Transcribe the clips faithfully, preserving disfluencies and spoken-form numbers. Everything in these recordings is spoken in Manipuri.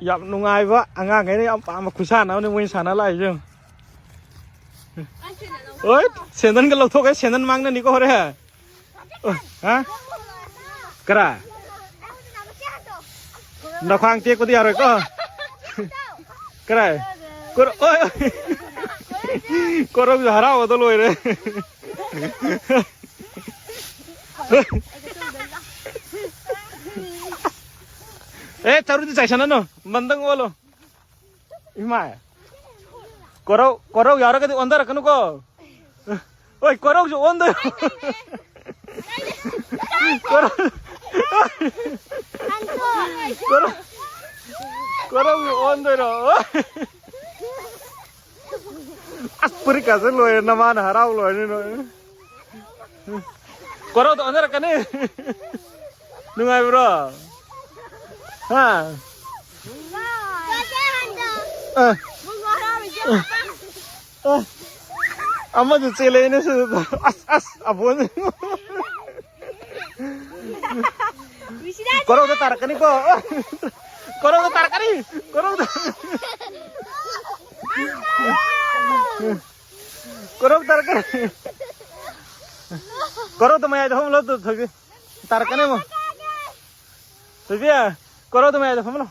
ꯌꯥꯝ ꯅꯨꯡꯉꯥꯏꯕ, ꯑꯉꯥꯡꯈꯩꯅ ꯌꯥꯝ ꯄꯥꯝꯕ ꯈꯨꯁꯥꯟꯅ ꯑꯃꯅꯤ ꯃꯣꯏꯅ ꯁꯥꯟꯅ ꯂꯥꯛꯏꯁꯦ꯫ ꯍꯣꯏ, ꯁꯦꯟꯗꯟꯒ ꯂꯧꯊꯣꯛꯈ꯭ꯔꯦ, ꯁꯦꯟꯗꯟ ꯃꯥꯡꯅꯅꯤꯀꯣ ꯍꯣꯔꯦꯟ꯫ ꯑꯣ, ꯍꯥ? ꯀꯔꯥꯏ? ꯅꯈ꯭ꯋꯥꯡ ꯇꯦꯛꯄꯗꯤ ꯌꯥꯔꯣꯏꯀꯣ꯫ ꯀꯔꯥꯏ? ꯀꯣꯔꯧ-, ꯑꯣꯏ, ꯑꯣꯏ꯫ ꯀꯣꯔꯧꯁꯨ ꯍꯔꯥꯎꯕꯗ ꯂꯣꯏꯔꯦ꯫ ꯑꯦ, ꯆꯔꯨꯗꯤ ꯆꯥꯏꯁꯟꯅꯅꯨ, ꯃꯟꯗꯪ ꯑꯣꯜꯂꯣ꯫ ꯏꯃꯥꯏ꯫ ꯀꯣꯔꯧ, ꯀꯣꯔꯧ ꯌꯥꯎꯔꯒꯗꯤ ꯑꯣꯟꯊꯔꯛꯀꯅꯨꯀꯣ꯫ ꯍꯣꯏ, ꯀꯣꯔꯧꯁꯨ ꯑꯣꯟꯗꯣꯏꯔꯣ? ꯀꯣꯔꯧ, ꯀꯣꯔꯧ, ꯀꯣꯔꯧꯁꯨ ꯑꯣꯟꯗꯣꯏꯔꯣ? ꯑꯁ, ꯐꯨꯔꯤꯠꯀꯥꯁꯦ ꯂꯣꯏꯔꯦ, ꯅꯃꯥꯅ ꯍꯔꯥꯎ ꯂꯣꯏꯔꯅꯤ ꯅꯣꯏ꯫ ꯀꯣꯔꯧꯗ ꯑꯣꯟꯊꯔꯛꯀꯅꯤ꯫ ꯅꯨꯡꯉꯥꯏꯕ꯭ꯔꯣ? ꯍꯥ? ꯑ꯫ ꯑ꯫ ꯑꯃꯁꯨ ꯆꯦꯜꯂꯛꯑꯦꯅꯦ ꯁꯤꯗ꯫ ꯑꯁ, ꯑꯁ, ꯑꯕꯣꯟ꯫ ꯀꯣꯔꯧꯗ ꯇꯥꯔꯛꯀꯅꯤꯀꯣ꯫ ꯀꯣꯔꯧꯗ ꯇꯥꯔꯛꯀꯅꯤ꯫ ꯀꯣꯔꯧꯗ꯫ ꯀꯣꯔꯧ ꯇꯥꯔꯛꯀꯅꯤ꯫ ꯀꯣꯔꯧꯗ ꯃꯌꯥꯏꯗ ꯐꯝꯂꯣ, ꯑꯗꯨ ꯊꯣꯏꯕꯤ꯫ ꯇꯥꯔꯛꯀꯅꯤ ꯑꯃꯨꯛ꯫ ꯊꯣꯏꯕꯤ, ꯀꯣꯔꯧꯗ ꯃꯌꯥꯏꯗ ꯐꯝꯂꯣ꯫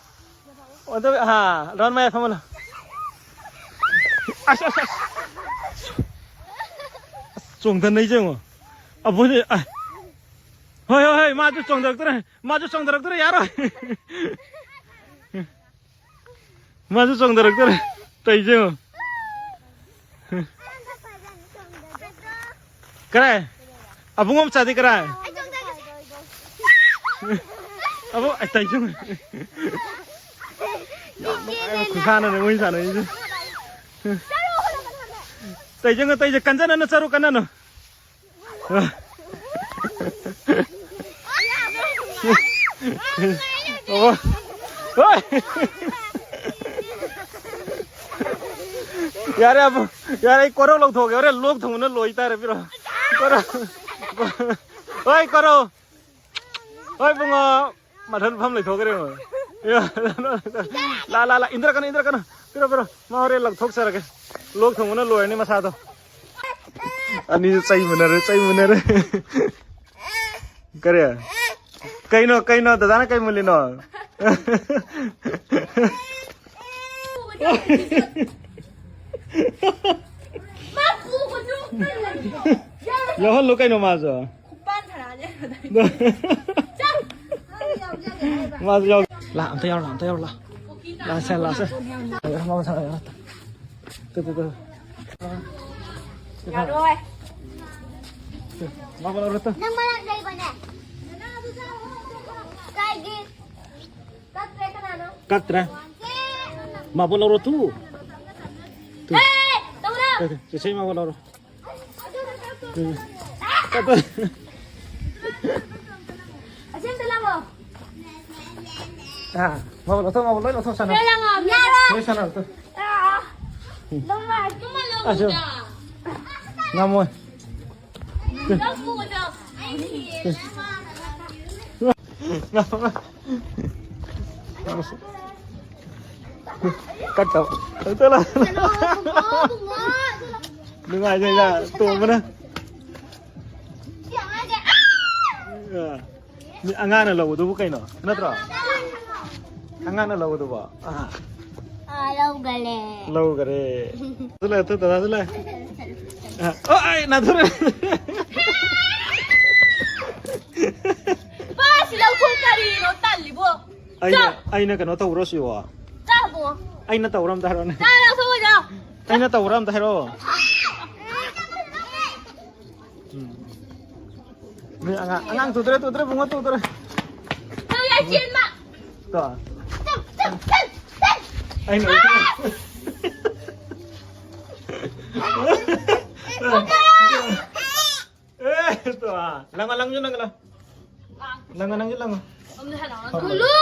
ꯑꯗꯨ, ꯍꯥ, ꯔꯥꯎꯟ ꯃꯌꯥꯏ ꯐꯝꯍꯜꯂꯣ꯫ ꯑꯁ, ꯑꯁ, ꯑꯁ꯫ ꯑꯁ, ꯆꯣꯡꯊꯅꯩꯁꯦ ꯌꯦꯡꯉꯣ꯫ ꯑꯕꯣꯛꯁꯦ, ꯑ꯫ ꯍꯣꯏ, ꯍꯣꯏ, ꯍꯣꯏ, ꯃꯥꯁꯨ ꯆꯣꯡꯊꯔꯛꯇꯣꯔꯦ꯫ ꯃꯥꯁꯨ ꯆꯣꯡꯊꯔꯛꯇꯣꯔꯦ, ꯌꯥꯔꯣꯏ꯫ ꯃꯥꯁꯨ ꯆꯣꯡꯊꯔꯛꯇꯣꯔꯦ꯫ ꯇꯧꯏꯁꯦ ꯌꯦꯡꯉꯣ꯫ ꯀꯔꯥꯏ? ꯑꯕꯨꯡꯉꯣ ꯃꯆꯥꯗꯤ ꯀꯔꯥꯏ? ꯑꯕꯨꯡ, ꯑꯩ ꯇꯧꯏꯁꯦ ꯌꯦꯡꯉꯣ꯫ ꯌꯥꯝ ꯅꯨꯡꯉꯥꯏꯕ ꯈꯨꯁꯥꯟꯅꯅꯦ ꯃꯣꯏ ꯁꯥꯟꯅꯩꯁꯦ꯫ ꯇꯧꯏꯁꯦ ꯌꯦꯡꯉꯣ, ꯇꯧꯏꯁꯦ, ꯀꯟꯖꯅꯅꯨ, ꯆꯔꯨ ꯀꯟꯅꯅꯨ꯫ ꯑꯣ꯫ ꯍꯣꯏ꯫ ꯌꯥꯔꯦ, ꯑꯕꯨ-, ꯌꯥꯔꯦ, ꯑꯩ ꯀꯣꯔꯧ ꯂꯧꯊꯣꯛꯑꯒꯦ꯫ ꯍꯣꯔꯦꯟ ꯂꯣꯛ ꯊꯨꯡꯕꯅ ꯂꯣꯏ ꯇꯥꯔꯦ, ꯄꯤꯔꯣ꯫ ꯀꯣꯔꯧ꯫ ꯍꯣꯏ, ꯀꯣꯔꯧ꯫ ꯍꯣꯏ, ꯏꯕꯨꯡꯉꯣ꯫ ꯃꯊꯟ ꯐꯝ ꯂꯩꯊꯣꯛꯈ꯭ꯔꯦ, ꯍꯣꯏ꯫ ꯂꯥ, ꯂꯥ, ꯂꯥ, ꯏꯟꯗ꯭ꯔ ꯀꯅꯨ, ꯏꯟꯗ꯭ꯔ ꯀꯅꯨ꯫ ꯄꯤꯔꯣ, ꯄꯤꯔꯣ꯫ ꯃꯥ ꯍꯣꯔꯦꯟ ꯂꯪꯊꯣꯛꯆꯔꯒꯦ꯫ ꯂꯣꯛ ꯊꯨꯡꯕꯅ ꯂꯣꯏꯔꯅꯤ ꯃꯁꯥꯗꯣ꯫ ꯑꯅꯤꯁꯨ ꯆꯩ ꯃꯨꯟꯅꯔꯦ, ꯆꯩ ꯃꯨꯟꯅꯔꯦ꯫ ꯀꯔꯤ? ꯀꯩꯅꯣ, ꯀꯩꯅꯣ? ꯗꯗꯥꯅ ꯀꯩ ꯃꯨꯜꯂꯤꯅꯣ? ꯌꯥꯎꯍꯜꯂꯨ ꯀꯩꯅꯣ ꯃꯥꯁꯨ꯫ ꯈꯨꯄꯥꯟ ꯊꯥꯔꯛꯑꯅꯤ꯫ ꯃꯥꯁꯨ ꯌꯥꯎ-, ꯂꯥ, ꯑꯝꯇ ꯌꯥꯎꯔꯨ ꯂꯥ, ꯑꯝꯇ ꯌꯥꯎꯔꯨ ꯂꯥ꯫ ꯂꯥ, ꯁꯦ, ꯂꯥ, ꯁꯦ꯫ ꯇꯨ, ꯇꯨ, ꯇꯨ꯫ ꯇꯨ, ꯇꯨ, ꯇꯨ꯫ ꯌꯥꯔꯣꯏ꯫ ꯇꯨ, ꯃꯥꯕꯨ ꯂꯧꯔꯣ ꯇꯨ꯫ ꯅꯪ ꯃꯅꯥꯛ ꯂꯩꯕꯅꯦ꯫ ꯀꯥꯏꯒꯤ? ꯀꯛꯇ꯭ꯔꯦ ꯀꯅꯥꯅꯣ? ꯀꯛꯇ꯭ꯔꯦ꯫ ꯃꯥꯕꯨ ꯂꯧꯔꯣ ꯇꯨ꯫ ꯇꯨ꯫ ꯍꯦ! ꯇꯧꯔꯣ! ꯇꯨ, ꯇꯨ, ꯆꯦꯆꯦ ꯃꯥꯕꯨ ꯂꯧꯔꯣ꯫ ꯎꯝ꯫ ꯑꯥ, ꯃꯥꯕꯨ ꯂꯧꯊꯣꯛ, ꯃꯥꯕꯨ ꯂꯣꯏ ꯂꯧꯊꯣꯛ ꯁꯥꯟꯅꯧ꯫ ꯂꯣꯏ ꯁꯥꯟꯅꯧ, ꯇꯨ꯫ ꯑꯁ, ꯉꯝꯃꯣꯏ꯫ ꯉꯝꯃꯣꯏ꯫ ꯀꯠ ꯇꯧ꯫ ꯆꯠꯂꯣ꯫ ꯅꯨꯡꯉꯥꯏꯖꯩꯗ ꯇꯣꯡꯕꯅ꯫ ꯑꯥ꯫ ꯃꯤ ꯑꯉꯥꯡꯅ ꯂꯧꯕꯗꯨꯕꯨ ꯀꯩꯅꯣ? ꯅꯠꯇ꯭ꯔꯣ? ꯑꯉꯥꯡꯅ ꯂꯧꯕꯗꯨꯕꯣ? ꯑꯥ꯫ ꯑꯥ, ꯂꯧꯒꯔꯦ꯫ ꯂꯧꯒꯔꯦ꯫ ꯑꯗꯨ ꯂꯩ, ꯑꯗꯨ ꯗꯗꯥꯗꯨ ꯂꯩ꯫ ꯑꯥ, ꯑꯣ, ꯑꯩ ꯅꯥꯊꯨꯔꯦ꯫ ꯄꯥꯁꯤ ꯂꯧꯊꯣꯛ ꯀꯔꯤꯅꯣ ꯇꯜꯂꯤꯕꯣ? ꯑꯩꯅ, ꯆꯥ꯫ ꯑꯩꯅ ꯀꯩꯅꯣ ꯇꯧꯕ꯭ꯔꯣ ꯁꯤꯕꯣ? ꯆꯥ, ꯏꯕꯨꯡꯉꯣ꯫ ꯑꯩꯅ ꯇꯧꯕ꯭ꯔꯥ ꯑꯝꯇ ꯍꯥꯏꯔꯛꯑꯣꯅꯦ꯫ ꯆꯥ, ꯂꯧꯊꯣꯛꯑꯣ, ꯆꯥ꯫ ꯑꯩꯅ ꯇꯧꯕ꯭ꯔꯥ ꯑꯝꯇ ꯍꯥꯏꯔꯛꯑꯣ꯫ ꯎꯝ꯫ ꯅꯣꯏ ꯑꯉꯥꯡ, ꯑꯉꯥꯡ ꯇꯨꯗ꯭ꯔꯦ, ꯇꯨꯗ꯭ꯔꯦ, ꯕꯨꯡꯉꯣ ꯇꯨꯗ꯭ꯔꯦ꯫ ꯅꯪ ꯌꯥꯏ ꯆꯦꯟꯕ꯫ ꯇꯣ꯫ ꯆꯞ, ꯆꯞ, ꯆꯞ, ꯆꯞ꯫ ꯑꯩꯅ ꯑꯥ! ꯑꯦ, ꯇꯣ, ꯑꯥ, ꯂꯪꯉꯣ, ꯂꯪꯁꯨ ꯂꯪꯉꯣ, ꯂꯪꯉꯣ꯫ ꯂꯪꯉꯣ, ꯅꯪꯁꯨ ꯂꯪꯉꯣ꯫ ꯍꯜꯂꯣ!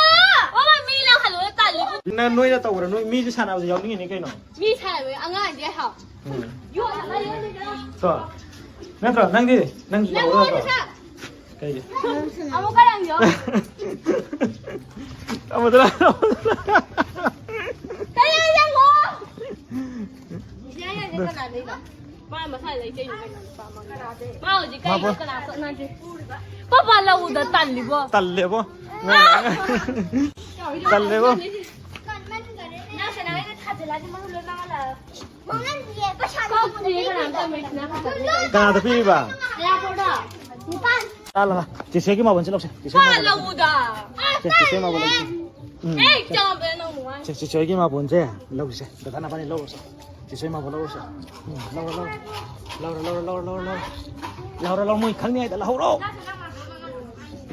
ꯑꯣ, ꯃꯤ ꯂꯪꯍꯜꯂꯣ, ꯇꯜꯂꯤ꯫ ꯅꯪ, ꯅꯣꯏꯅ ꯇꯧꯕ꯭ꯔꯥ? ꯅꯣꯏ ꯃꯤꯁꯨ ꯁꯥꯟꯅꯕꯁꯨ ꯌꯥꯎꯅꯤꯡꯉꯤꯅꯦ ꯀꯩꯅꯣ꯫ ꯃꯤ ꯁꯥꯟꯅꯕ ꯑꯉꯥꯡꯗꯤ ꯍꯥꯎ꯫ ꯎꯝ꯫ ꯌꯣꯠ ꯑꯃ ꯌꯣꯠꯂꯤꯗꯅ꯫ ꯇꯣ꯫ ꯅꯠꯇ꯭ꯔꯣ? ꯅꯪꯗꯤ? ꯅꯪꯁꯨ ꯂꯪꯉꯣ, ꯌꯥꯎꯕ ꯅꯠꯇ꯭ꯔꯣ? ꯄꯩꯁꯥ꯫ ꯑꯃꯨꯛꯀ ꯂꯪꯌꯣ꯫ ꯑꯃꯗꯨꯅ, ꯑꯃꯗꯨꯅ꯫ ꯀꯔꯤ ꯂꯪꯉꯣ? ꯏꯌꯥ ꯌꯥꯗꯦ, ꯀꯅꯥꯗꯩꯅꯣ? ꯃꯥ ꯃꯁꯥ ꯂꯩ ꯀꯩꯅꯣ? ꯃꯥ ꯍꯧꯖꯤꯛ ꯀꯩꯅꯣ? ꯃꯥꯕꯨ ꯀꯅꯥ ꯈꯠꯅꯗꯦ? ꯄꯥꯄꯥ ꯂꯧ ꯎꯗ ꯇꯜꯂꯤꯕꯣ꯫ ꯇꯜꯂꯦꯕꯣ꯫ ꯇꯜꯂꯦꯕꯣ꯫ ꯅꯪ ꯁꯅꯥꯍꯤꯗ ꯊꯥꯖꯤꯜꯂꯗꯤ ꯃꯔꯨ ꯂꯣꯏ ꯃꯥꯡꯍꯜꯂꯛꯑꯕ꯫ ꯀꯅꯥꯗ ꯄꯤꯔꯤꯕ? ꯆꯥ ꯂꯥꯛꯑꯣ꯫ ꯆꯦꯆꯦꯒꯤ ꯃꯥꯕꯣꯟꯁꯦ ꯂꯧꯁꯦ꯫ ꯆꯦꯆꯦꯒꯤ ꯃꯥꯕꯣꯟ ꯂꯧꯁꯦ꯫ ꯂꯧꯎꯗ꯫ ꯆꯦ-, ꯆꯦꯆꯦꯒꯤ ꯃꯥꯕꯣꯟ ꯂꯧꯁꯦ꯫ ꯎꯝ꯫ ꯑꯦ, ꯆꯥꯕ ꯅꯪ ꯅꯨꯡꯉꯥꯏ꯫ ꯆꯦ-, ꯆꯦꯆꯦꯒꯤ ꯃꯥꯕꯣꯟꯁꯦ ꯂꯧꯁꯦ꯫ ꯗꯗꯥ ꯅꯕꯥꯅꯤ ꯂꯧꯔꯨꯁꯦ꯫ ꯆꯦꯆꯦꯒꯤ ꯃꯥꯕꯣꯟ ꯂꯧꯔꯨꯁꯦ꯫ ꯎꯝ, ꯂꯧꯔꯣ, ꯂꯧꯔꯣ꯫ ꯂꯧꯔꯣ, ꯂꯧꯔꯣ, ꯂꯧꯔꯣ, ꯂꯧꯔꯣ, ꯂꯧꯔꯣ꯫ ꯂꯧꯔꯣ, ꯂꯧꯔꯣ, ꯃꯣꯏ ꯈꯪꯅꯤ ꯍꯥꯏꯗ ꯂꯧꯍꯧꯔꯣ꯫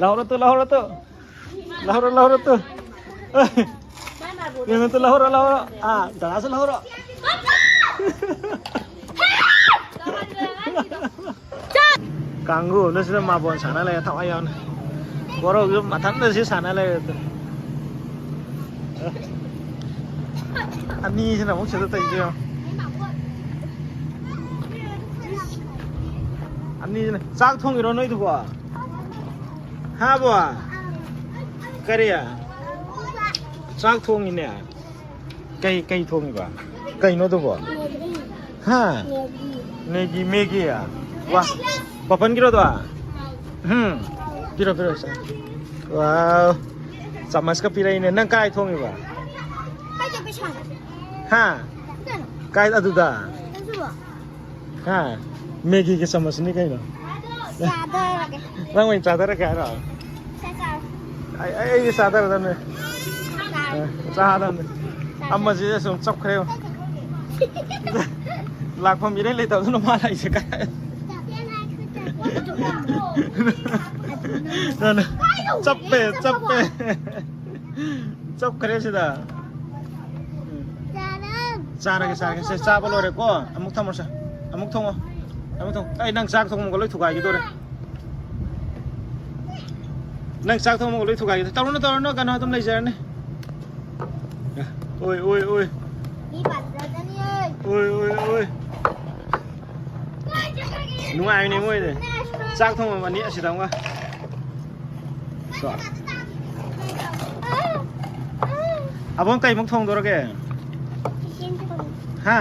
ꯂꯧꯍꯧꯔꯣ ꯇꯨ, ꯂꯧꯍꯧꯔꯣ ꯇꯨ꯫ ꯂꯧꯔꯣ, ꯂꯧꯔꯣ ꯇꯨ꯫ ꯌꯦꯡꯉꯨ ꯇꯨ, ꯂꯧꯍꯧꯔꯣ, ꯂꯧꯍꯧꯔꯣ꯫ ꯑꯥ, ꯗꯗꯥꯁꯨ ꯂꯧꯍꯧꯔꯣ꯫ ꯀꯥꯡꯒꯨ ꯑꯃꯅ ꯁꯤꯗ ꯃꯥꯕꯣꯟ ꯁꯥꯟꯅ ꯂꯩꯔꯦ, ꯊꯋꯥꯏ ꯌꯥꯎꯅ꯫ ꯒꯣꯔꯧꯁꯨ ꯃꯊꯟꯇ ꯁꯤ ꯁꯥꯟꯅ ꯂꯩꯔꯦ ꯇꯨ꯫ ꯑꯅꯤꯁꯤꯅ ꯑꯃꯨꯛ ꯁꯤꯗ ꯇꯧꯔꯤꯁꯦ ꯌꯦꯡꯉꯣ꯫ ꯑꯅꯤꯁꯤꯅ ꯆꯥꯛ ꯊꯣꯡꯉꯤꯔꯣ ꯅꯣꯏꯗꯨꯕꯣ? ꯍꯥꯕꯣ? ꯀꯔꯤ? ꯆꯥꯛ ꯊꯣꯡꯉꯤꯅꯦ꯫ ꯀꯩ, ꯀꯩ ꯊꯣꯡꯉꯤꯕ? ꯀꯩꯅꯣ ꯑꯗꯨꯕꯣ? ꯍꯥ? ꯃꯦꯒꯤ, ꯃꯦꯒꯤ꯫ ꯋꯥ, ꯄꯥꯄꯟꯒꯤꯔꯣ ꯑꯗꯣ? ꯎꯝ꯫ ꯄꯤꯔꯣ, ꯄꯤꯔꯣ, ꯁꯦ꯫ ꯋꯥꯎ꯫ ꯆꯥꯃꯁꯀ ꯄꯤꯔꯛꯏꯅꯦ꯫ ꯅꯪ ꯀꯥꯏ ꯊꯣꯡꯉꯤꯕ? ꯍꯥ? ꯀꯥꯏ ꯑꯗꯨꯗ? ꯍꯥ? ꯃꯦꯒꯤꯒꯤ ꯆꯥꯃꯁꯅꯤ ꯀꯩꯅꯣ꯫ ꯆꯥꯗꯔꯒꯦ꯫ ꯅꯪ ꯑꯣꯏꯅ ꯆꯥꯗꯔꯒꯦ ꯍꯥꯏꯔꯣ? ꯁꯦ ꯆꯥꯔꯣ꯫ ꯑꯩ, ꯑꯩ, ꯑꯩꯗꯤ ꯆꯥꯗꯔꯗꯕꯅꯦ꯫ ꯆꯥꯔꯣ꯫ ꯑ, ꯆꯥꯗꯕꯅꯦ꯫ ꯆꯥꯔꯣ꯫ ꯑꯃꯁꯤꯗ ꯁꯨꯝ ꯆꯞꯈ꯭ꯔꯦ ꯌꯦꯡꯉꯣ꯫ ꯂꯥꯛꯐꯝ ꯏꯔꯩ ꯂꯩꯇꯕꯗꯨꯅ ꯃꯥ ꯂꯥꯛꯏꯁꯦ ꯀꯥꯏ? ꯆꯞꯄꯦ, ꯆꯞꯄꯦ꯫ ꯆꯞꯈ꯭ꯔꯦ ꯁꯤꯗ꯫ ꯆꯥꯔꯒꯦ, ꯆꯥꯔꯒꯦ꯫ ꯁꯦ, ꯆꯥꯕ ꯂꯣꯏꯔꯦꯀꯣ꯫ ꯑꯃꯨꯛ ꯊꯝꯃꯣꯁꯦ꯫ ꯑꯃꯨꯛ ꯊꯣꯡꯉꯣ꯫ ꯑꯃꯨꯛ ꯊꯣꯡꯉꯣ꯫ ꯑꯩ ꯅꯪ ꯆꯥꯛ ꯊꯣꯡꯕꯒ ꯂꯣꯏ ꯊꯨꯒꯥꯏꯈꯤꯗꯣꯔꯦ꯫ ꯅꯪ ꯆꯥꯛ ꯊꯣꯡꯕꯒ ꯂꯣꯏ ꯊꯨꯒꯥꯏꯈꯤꯗꯣꯔꯦ꯫ ꯇꯧꯔꯨꯅꯨ, ꯇꯧꯔꯨꯅꯨ꯫ ꯀꯩꯅꯣ ꯑꯗꯨꯝ ꯂꯩꯖꯔꯅꯤ꯫ ꯑꯣꯏ, ꯑꯣꯏ, ꯑꯣꯏ꯫ ꯃꯤ ꯄꯥꯖꯗꯅꯤꯌꯦ꯫ ꯑꯣꯏ, ꯑꯣꯏ, ꯑꯣꯏ꯫ ꯅꯨꯡꯉꯥꯏꯕꯅꯦ ꯃꯣꯏꯗꯤ꯫ ꯆꯥꯛ ꯊꯣꯡꯉꯝꯃꯅꯤ ꯑꯁꯤꯗ ꯑꯃꯒ꯫ ꯑꯕꯣꯟ, ꯀꯩꯃꯨꯛ ꯊꯣꯡꯗꯣꯔꯒꯦ? ꯍꯥ?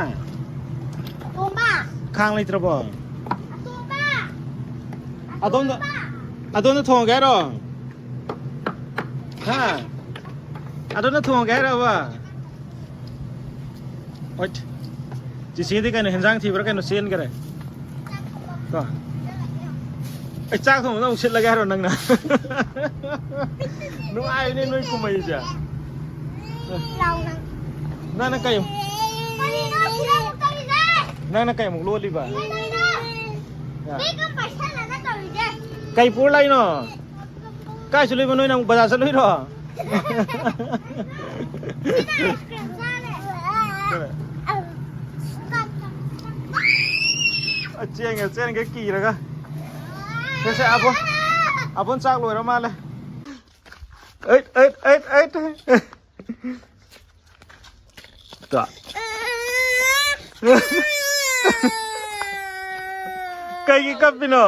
ꯈꯥꯡ ꯂꯩꯇ꯭ꯔꯕꯣ? ꯑꯗꯣꯝꯗ, ꯑꯗꯣꯝꯗ ꯊꯣꯡꯉꯒꯦ ꯍꯥꯏꯔꯣ? ꯍꯥ? ꯑꯗꯣꯝꯗ ꯊꯣꯡꯉꯒꯦ ꯍꯥꯏꯔꯕ? ꯍꯣꯏ꯫ ꯆꯤꯆꯦꯗꯤ ꯀꯩꯅꯣ, ꯍꯦꯟꯖꯥꯡ ꯊꯤꯕ꯭ꯔꯥ ꯀꯩꯅꯣ ꯆꯦꯟꯈ꯭ꯔꯦ꯫ ꯀꯣ꯫ ꯑꯩ ꯆꯥꯛ ꯊꯣꯡꯕꯗ ꯑꯃꯨꯛ ꯁꯤꯠꯂꯒꯦ ꯍꯥꯏꯔꯣ ꯅꯪꯅ? ꯅꯨꯡꯉꯥꯏꯅꯦ ꯅꯣꯏ ꯀꯨꯝꯍꯩꯁꯦ꯫ ꯅꯪꯅ ꯀꯩ, ꯅꯪꯅ ꯀꯩꯃꯨꯛ ꯂꯣꯜꯂꯤꯕ? ꯀꯩ ꯄꯨꯔ ꯂꯥꯛꯏꯅꯣ? ꯀꯥꯏ ꯆꯠꯂꯨꯏꯕ ꯅꯣꯏꯅ ꯑꯃꯨꯛ ꯕꯖꯥꯔ ꯆꯠꯂꯨꯏꯔꯣ? ꯆꯦꯟꯒꯦ, ꯆꯦꯟꯒꯦ ꯀꯤꯔꯒ꯫ ꯁꯦ, ꯁꯦ, ꯑꯕꯣꯟ, ꯑꯕꯣꯟ ꯆꯥꯛ ꯂꯣꯏꯔ ꯃꯥꯜꯂꯦ꯫ Eight, eight, eight, eight. ꯇꯣ꯫ ꯀꯩꯒꯤ ꯀꯞꯄꯤꯅꯣ?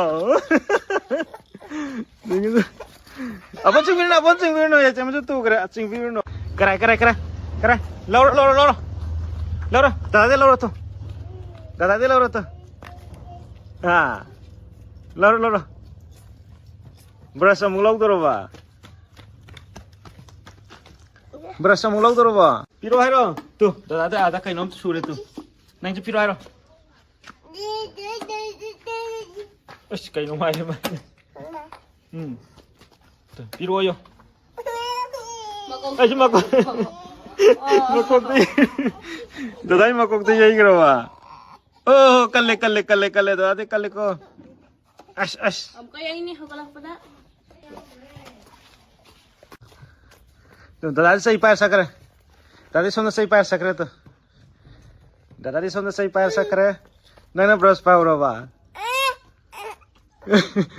ꯑꯕꯣꯟ ꯆꯤꯡꯕꯤꯔꯨꯅꯨ, ꯑꯕꯣꯟ ꯆꯤꯡꯕꯤꯔꯨꯅꯨ, ꯌꯥꯆꯦ ꯑꯃꯁꯨ ꯇꯨꯈ꯭ꯔꯦ, ꯆꯤꯡꯕꯤꯔꯨꯅꯨ꯫ ꯀꯔꯥꯏ, ꯀꯔꯥꯏ, ꯀꯔꯥꯏ, ꯀꯔꯥꯏ? ꯂꯧꯔꯣ, ꯂꯧꯔꯣ, ꯂꯧꯔꯣ꯫ ꯂꯧꯔꯣ, ꯗꯗꯥꯗꯤ ꯂꯧꯔꯣ ꯇꯨ꯫ ꯗꯗꯥꯗꯤ ꯂꯧꯔꯣ ꯇꯨ꯫ ꯑꯥ꯫ ꯂꯧꯔꯣ, ꯂꯧꯔꯣ꯫ ꯕ꯭ꯔꯁ ꯑꯃꯨꯛ ꯂꯧꯗꯣꯔꯕ? ꯕ꯭ꯔꯁ ꯑꯃꯨꯛ ꯂꯧꯗꯣꯔꯕꯣ? ꯄꯤꯔꯛꯑꯣ ꯍꯥꯏꯔꯣ? ꯇꯨ, ꯗꯗꯥꯗ ꯑꯥꯗ ꯀꯩꯅꯣꯝ ꯁꯨꯔꯦ ꯇꯨ꯫ ꯅꯪꯁꯨ ꯄꯤꯔꯛꯑꯣ ꯍꯥꯏꯔꯣ? ꯑꯁ, ꯀꯩꯅꯣ ꯍꯥꯏꯔꯦ ꯃꯥ? ꯎꯝ꯫ ꯇꯨ, ꯄꯤꯔꯛꯑꯣꯌꯣ꯫ ꯑꯩꯁꯨ ꯃꯀꯣꯛ-, ꯃꯀꯣꯛꯇ ꯌꯩ-, ꯗꯗꯥꯏ ꯃꯀꯣꯛꯇ ꯌꯩꯈ꯭ꯔꯕ? ꯑꯣ, ꯀꯜꯂꯦ, ꯀꯜꯂꯦ, ꯀꯜꯂꯦ, ꯀꯜꯂꯦ, ꯗꯗꯥꯗꯤ ꯀꯜꯂꯦꯀꯣ꯫ ꯑꯁ, ꯑꯁ꯫ ꯑꯃꯨꯛꯀ ꯌꯩꯅꯤ ꯍꯧꯒꯠꯂꯛꯄꯗ꯫ ꯇꯨ, ꯗꯗꯥꯗꯤ ꯆꯩ ꯄꯥꯏꯔ ꯆꯠꯈ꯭ꯔꯦ꯫ ꯗꯗꯥꯗꯤ ꯁꯣꯝꯗ ꯆꯩ ꯄꯥꯏꯔ ꯆꯠꯈ꯭ꯔꯦ ꯇꯨ꯫ ꯗꯗꯥꯗꯤ ꯁꯣꯝꯗ ꯆꯩ ꯄꯥꯏꯔ ꯆꯠꯈ꯭ꯔꯦ꯫ ꯅꯪꯅ ꯕ꯭ꯔꯁ ꯄꯥꯏꯍꯧꯔꯕ?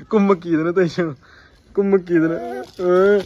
ꯀꯨꯝꯕ ꯀꯤꯗꯅ ꯇꯧꯏꯁꯦ꯫ ꯀꯨꯝꯕ ꯀꯤꯗꯅ꯫ ꯑ꯫